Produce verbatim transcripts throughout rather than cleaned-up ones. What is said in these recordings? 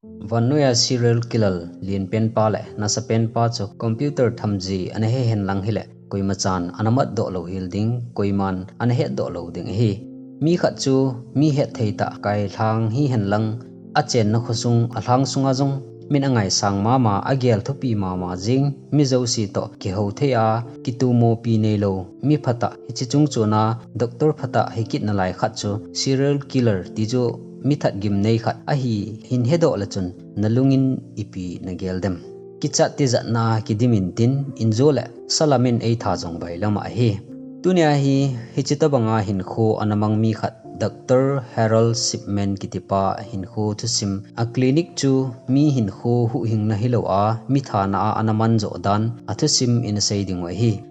Vannoiya serial killer lienpen pa le nasapen pa chu computer thamji ana he hen lang hile, koima chan ana mat doh lou hel ding, koiman ana het doh lou ding ahi. Mi khat chu mi het thei tah kai lhang hi hen lang, a chenna khosung a lhang sunga jong min a ngaisang mama, a gel thupi mama jing mi jouse toh kihou thei a, kitumopi neilou mi phatah, hiche chung chuna doctor phatah hi kit nalai khat chu serial killer ti chu mi that gimnei khat ahi hin hedoh le chun nalungin ipi nagel dem? Kichat tijatna kidim intin, injo le salamin eitha jong bailam ahi. Tunia hi hiche tobanga hinkho ana mang mi khat, Doctor Harold Shipman kitipa hinkho thusim, a clinic chu mi hinkho huhhingna hilou a, mi thana a ana man joh dan a thusim in sei ding u ahi.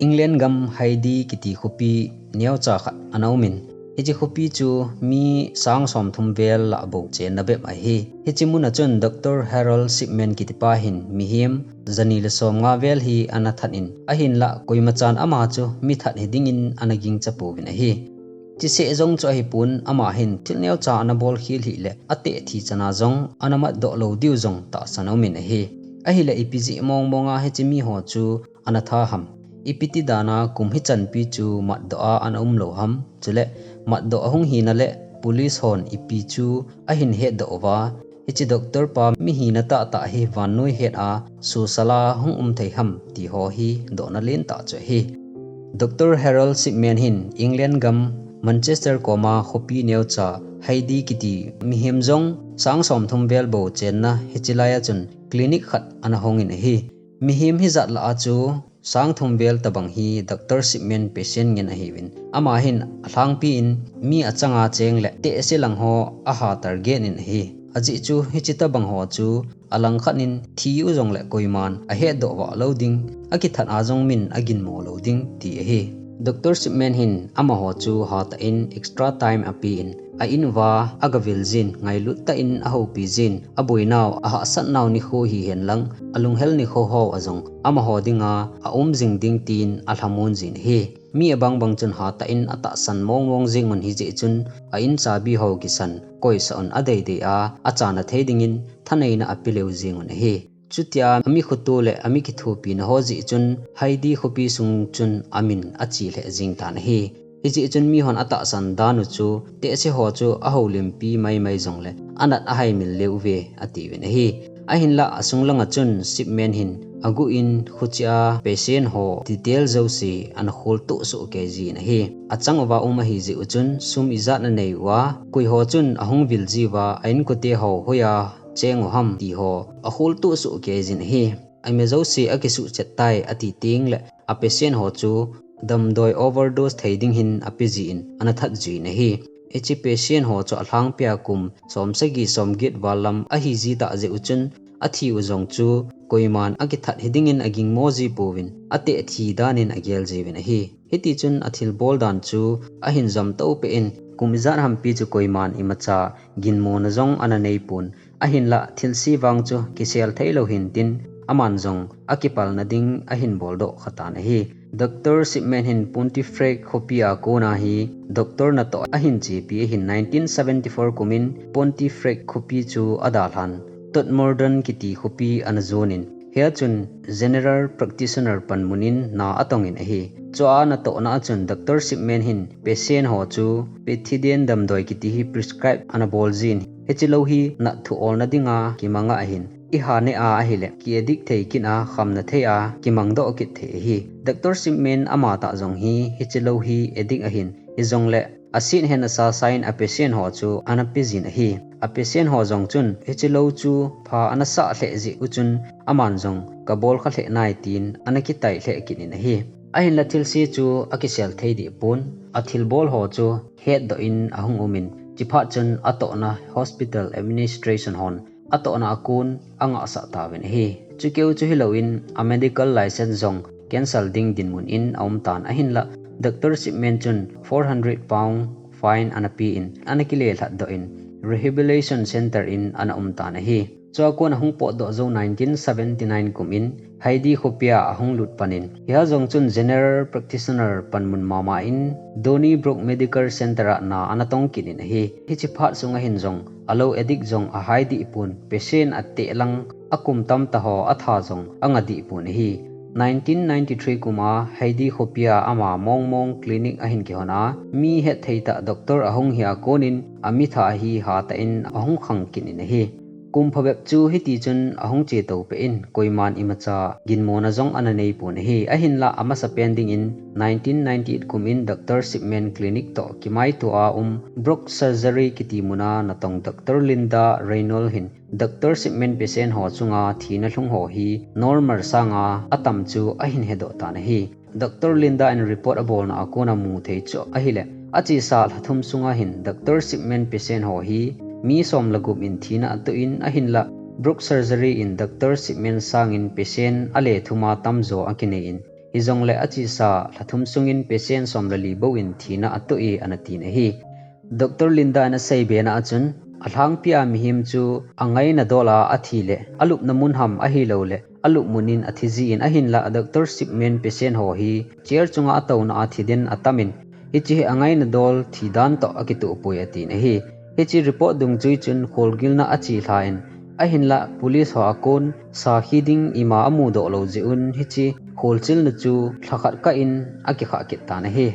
England gam Hyde kiti khopi neocha khat ana umin, hiche khopi chu mi sang somthum vel lah bou chenna bep ahi. Hiche muna chun Doctor Harold Shipman kitipa hin mihem jani le somnga vel hi ana that in, ahinlah koima chan ama chu mi that hi dingin ana gingcha pouvin ahi. Chuseh jong chu ahipon, ama hin thil neocha ana bol khel hih le, ateh thi chana jong ana mat doh lou diu jong tahsan aumin ahi. Ahile ipi jeh mong monga hiche miho chu ana tha ham? Ipi ti dana kum hichanpi chu mat doh a ana um lou ham? Chule mat doh ahung hina le police hon ipi chu ahin het doh uva, hiche doctor pa mi hina tahtah hi vannoi het a susala hung um thei ham ti ho hi dohna lentah chu ahi. Doctor Harold Shipman hin England gam Manchester koma khopi neocha Hyde kiti mihem jong sang somthum vel bou chenna hiche laiya chun clinic khat ana hongin ahi. Mihem hijat lah a chu sang thum vel tobang hi Doctor Shipman patient ngen ahiuvin, ama hin alhangpi in mi achanga cheng le tehse lang ho aha target in ahi. Ajeh chu hiche tobang ho chu alang khat in thi u jongle koiman ahet doh vah lou ding, akithat a jong min aginmo lou ding ti ahi. Doctor Shipman hin amaho chu hatah in extra time apen, a in uva agavil jin, ngailut tah in ahoupi jin, aboinau, ahahsatnau nikho hihen lang, alunghel nikho hoa jong amaho dinga aum jing ding tin alhamon jin ahi. Mi abang bang chun hatah in atahsan mong mong jeng un, hijeh chun a in chabi ho kisan koisah un adeidei a, achana thei dingin thaneina ape leu jeng un ahi. Chutia ami khoto le ami kithopina ho jeh chun Hyde khopi sung chun amin ache lheh jeng tan ahi. Hijeh chun mihon atahsan dan u chu tehse ho chu ahoulimpi maimai jongle anat ahaimil leuve atiuvin ahi. Ahinlah asung langa chun Shipman hin aguh in khuchea patient ho detail jouse ana kholtoh soh kei jin ahi. Achang uva um ahijeh u chun sum ijat anei uva, koi ho chun ahung vil jiuva, a inkote ho hoiya cheng u ham ti ho akholtoh soh kei jin ahi. Ima jouse akisuhchet tai ati tengle a patient ho chu damdoi overdose thei ding hin ape jin ana that jin ahi. Hiche patient ho chu alhangpia kum somsagi somget val lam ahiji tah jeh u chun athi u jong chu koiman akithat hi dingin agingmo ji pouvin, ateh thi danin agel jiuvin ahi. Hitichun athilbol dan chu ahin jom toupeh in, kum ijat hampi chu koiman imacha ginmona jong ana neipon, ahinlah thilse vang chu kisel theilou hintin, aman jong akipalna ding ahin boldoh khatan ahi. Doctor Shipman hin Pontefract khopia kona hi doctor natoh ahin chepi ahin, nineteen seventy-four kumin Pontefract khopi chu adalhan, Todmorden kiti khopi ana jonin, hia chun general practitioner panmun in na atongin ahi. Chua natohna a chun Doctor Shipman hin patient ho chu Pethidine damdoi kiti hi prescribe ana bol jin, hiche lou hi natthu olna dinga kimanga ahin, iha neh a ahile ki addict thei kit a, khamna thei a kimangdoh kit thei ahi. Doctor Shipman amatah jong hi hiche lou hi addict ahin, hijongle aset hen asa sain a patient ho chu ana pe jin ahi. A patient ho jong chun hiche lou chu pha ana sah lheh jeh u chun aman jong kabol kha lheh nai tin ana kitai lheh kit in ahi. Ahinla thilse chu akisel thei deh pon, athilbol ho chu hetdoh in ahung umin, chuphat chun atohna hospital administration hon atohna a kon angahsah tauvin ahi. Chukeu chu hilouvin a medical license jong cancel ding dinmun in aumtan ahinla, Doctor Shipman chun four hundred pound fine ana pe in, ana kile lhatdoh in, Rehabilitation Center in ana um tan ahi. Chua kon ahung potdoh jou nineteen seventy nine kum in Haidi khopia ahung lut panin, hia jong chun general practitioner panmun mama in Donnybrook Medical Center a na ana tong kit in ahi. Hichi phat sunga hin jong alo addict jong ahai dih pon, patient ateh lang akum tam taho atha jong anga dih pon ahi. Nineteen ninety three kuma Haidi khopia ama mongmong clinic ahin kihon a, mi hetthei tah doctor ahung hia konin amitha hi hatah in ahung khang kit in ahi. Kum phabep chu hiti chun ahung chetou peh in, koiman imacha ginmona jong ana nei pon ahi. Ahinla amasa pen dingin nineteen ninety eight kumin Doctor Shipman clinic toh kimaito a um Brook Surgery kiti muna natong Doctor Linda Reynolds hin Doctor Shipman patient ho chunga thina lhung ho hi normal sanga atam chu ahin hedoh tan ahi. Doctor Linda in report abolna a kona mu thei chu ahile, achesa lha thum sunga hin Doctor Shipman patient ho hi mi som le gup in thina atoh in ahinla, Brook Surgery in Doctor Shipman sangin patient ale thuma tamjo akinei in, hijongle achesa lha thum sungin patient som le li bou in thina atoh e ana tin ahi. Doctor Linda in asei bena a chun, alhangpia mihem chu angaina dol a athi le, alupna mun ham ahilou le, alup mun in athi jin ahinla Doctor Shipman patient ho hi chair chunga atouna a thi den atam in, hichi hi angaina dol thi dan toh akitoh poi atin ahi. Hichi report dungchui chun kholgilna achi lha in, ahinla police ho a kon sakhi ding ima amudoh lou jeh un hichi kholchilna chu lhakhat kah in akikhah kit tan ahi.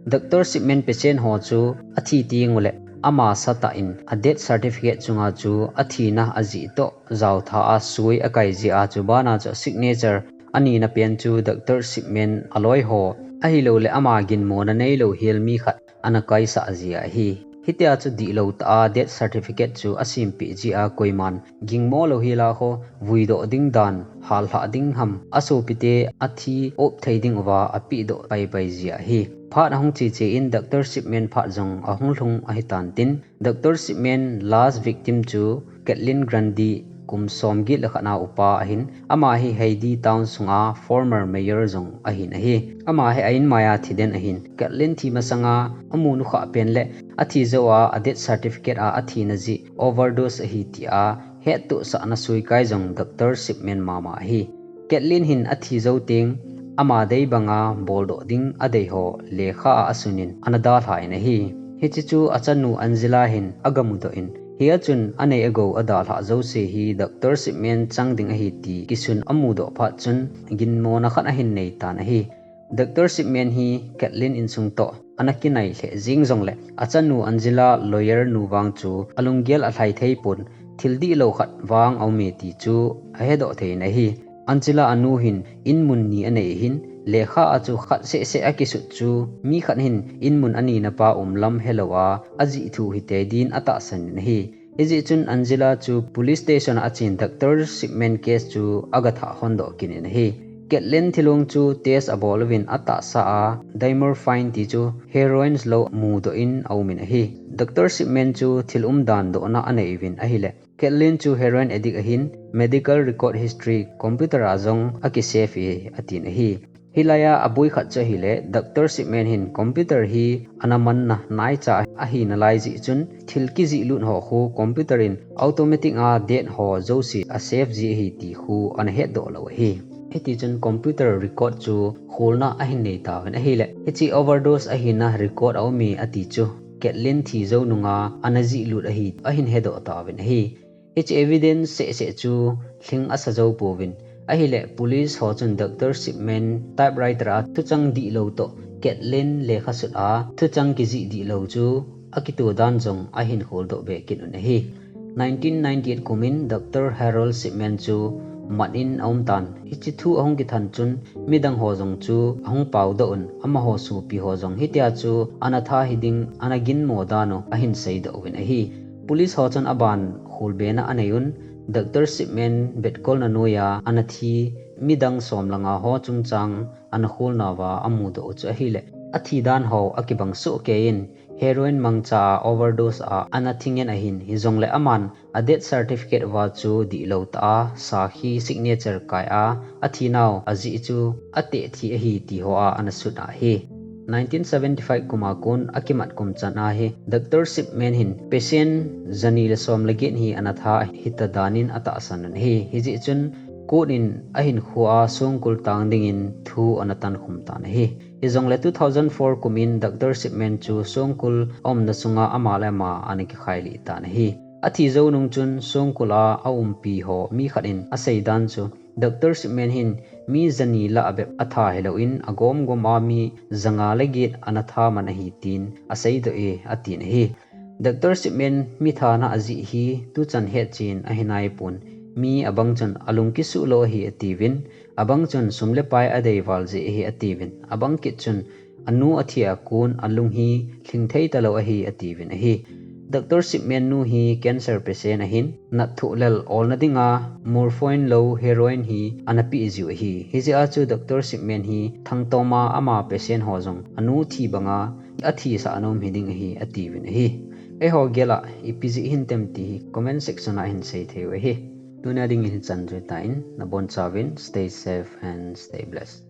Doctor Shipman patient ho chu athi teng uleh ama satah in a death certificate chunga chu athina ajih toh jaotha a sui akai jeh a chu bana chu signature anina pen chu Doctor Shipman aloi ho ahilou le ama ginmona neilou hel mi khat ana kaisah jeh ahi. Hitia chu dihlou tah a death certificate chu asempeh jeh a koiman gingmo lou hel a kho vuidoh ding dan, hallhah ding ham, asopite athi op thei ding uva apehdoh paipai jeh ahi. Phat ahung cheche in Doctor Shipman phat jong ahung lhung ahitan tin, Doctor Shipman last victim chu Kathleen Grundy kum som get le khat na upa ahin, ama hi Haidi town sunga former mayor jong ahin ahi. Ama hi a inmai a thi den ahin, Kathleen thi masanga amu nukhah pen le athi jou a a death certificate a athina jeh overdose ahi tia hettohsahna suikai jong Doctor Shipman mama ahi. Kathleen hin athi jou teng ama dei banga boldoh ding adei ho lekha a asun in ana dalha in ahi. Hichi chu achanu Angela hin agamudoh in, hia chun anei agou adalhah jouse hi Doctor Shipman chang ding ahi ti kisun amudoh phat chun ginmona khat ahin nei tan ahi. Doctor Shipman hi Kathleen insung toh ana kinai lheh jeng jongle, achanu Angela lawyer nu vang chu alunggel alhai thei pon, thil dihlou khat vang aume ti chu ahedoh thei in ahi. Angela anu hin inmun ni anei ahin, lekha a chu khat sehseh akisut chu mi khat hin inmun anina pa um lam helou a, ajih thu hitei din atahsan in ahi. Hijeh chun Angela chu police station a achen Doctor Shipman case chu agathah hondoh kit in ahi. Kathleen thilong chu test abol uvin atahsa a diamorphine ti chu heroin lou mudoh in aumin ahi. Doctor Shipman chu thil umdan dohna anei uvin ahile, Kathleen chu heroin addict ahin, medical record history computer a jong akisave e atin ahi. Hilai a aboi khat chu ahile, Doctor Shipman hin computer hi ana manna naicha ahi nalai jeh chun, thil kijih lut ho khu computer in automatic a date ho jouse asave ji ahi ti khu ana hetdoh lou ahi. Hitichun computer record chu kholna ahin nei tauvin ahile, hichi overdose ahina record aume ati chu Kathleen thi jou nunga ana jih lut ahi ahin hedoh tauvin ahi. Hichi evidence sehseh chu lhing asa jou pouvin ahile, police ho chun Doctor Shipman typewriter a thuchang dihlou toh Kathleen lekha sut a thuchang kijih dihlou chu akitoh dan jong ahin kholdoh be kit un ahi. Nineteen ninety eight kumin Doctor Harold Shipman chu mat in aumtan. Hichi thu ahung kithan chun midang ho jong chu ahung paodoh un, amaho sopi ho jong hitia chu ana tha hiding ana ginmo dan u ahin seidoh uvin ahi. Police ho chun aban kholbena anei un, Doctor Shipman betkolna noiya ana thi midang som le nga ho chungchang ana kholnauva amudoh u chu ahile, athi dan ho akibang sohkei in, heroin mangcha a overdose a ana thi ngen ahin, hijongle aman a death certificate uva chu dihlou tah a sakhi signature kai a athinau ajih chu ateh thi ahi ti hoa ana sut ahi. nineteen seventy-five kum a kon akimat kum chan a hi Doctor Shipman hin patient jani le som le get hi ana tha hita danin atahsan un ahi. Hijeh chun court in ahinkhoa songkul tang dingin thu ana tankhum tan ahi. Hijongle two thousand four kum in Doctor Shipman chu songkul aumna chunga ama le ama ana kikhai lih tan ahi. Athi jou nung chun songkul a aumpi ho mi khat in asei dan chu Doctor Shipman hin mi jani lah bep atha hilou in agom gom a mi janga le get ana tha man ahi tin aseidoh e atin ahi. Doctor Shipman mi thana ajeh hi tuchan hetchen ahi naipon, mi abang chun alung kisuh lou ahi atiuvin, abang chun sum le pai adei val jeh ahi atiuvin, abang kit chun anu athi a kon alung hi lhing thei talou ahi atiuvin ahi. Doctor Shipman nu hi cancer patient ahin, nat thoh lel olna dinga morphine lou heroin hi ana peh jiu ahi. Hijeh a chu Doctor Shipman hi thangtoma ama patient ho jong anu thi banga athisah anom hiding ahi atiuvin ahi. Eiho gel a ipi jeh hintem ti hi comment section a hin sei thei u ahi. Tunia dingin hichan chu hitan, nabonchauvin stay safe and stay blessed.